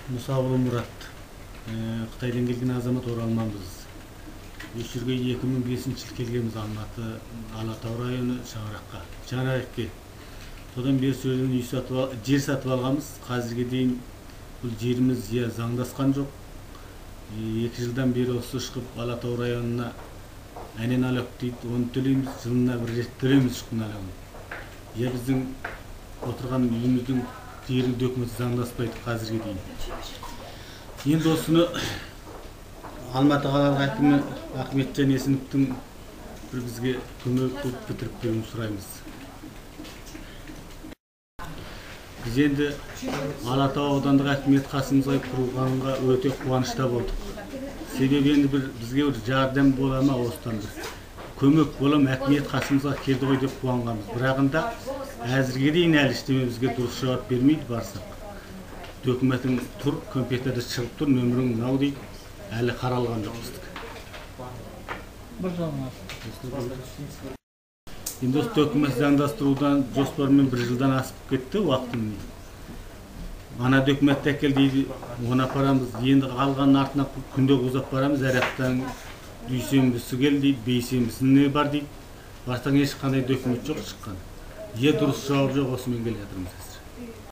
Мұсағұлы Мұрат, Қытайдан келген азамат, оралманбыз. Осы жерге 2005 жылы келгенбіз, Алматы, Алатау районы, Шаңыраққа, Шаңырақке. Содан бері сол жерден үй сатып, жер сатып алғанбыз. Қазірге дейін бұл жеріміз я заңдасқан жоқ. 2 жылдан бері осы шығып Алатау районына әне налог дейді, оны төлейміз, жылына бір рет төлейміз шыққан налогын. Я біздің отырған үйіміздің жердің документі заңдаспайды қазірге дейін. Енді осыны Алматы қалалық әкімі Ахметжан Есімовтің бір бізге көмек қылып бітіріп беруін сұраймыз. Біз енді Алатау аудандық әкімият қасымызға құрылғанға өте қуанышта болдық. Себебі енді бір бізге бір жәрдем бола ма, осыдан бір көмек бола ма, әкімият қасымызға келді ғой деп қуанғанбыз. Бірағында әзірге дейін әлі ештеме бізге дұрыс жауап бермейді. Барсақ, документің тұр, компьютерде шығып тұр, нөмірің мынау дейді, әлі қаралған жоқ біздікі. Бір жылдан асты. Енді осы документ заңдастырудан жоспармен бір жылдан асып кетті уақытым. Ана документті әкел дейді, оны апарамыз. Енді қалғанын артына күнде ұзап барамыз. Әр аптаның дүйсенбісі кел дейді, бейсенбісіне бар дейді. Барсаң, ешқандай документ жоқ шыққан. Е, дұрыс жауап жоқ, осымен келе жатырмыз қазір.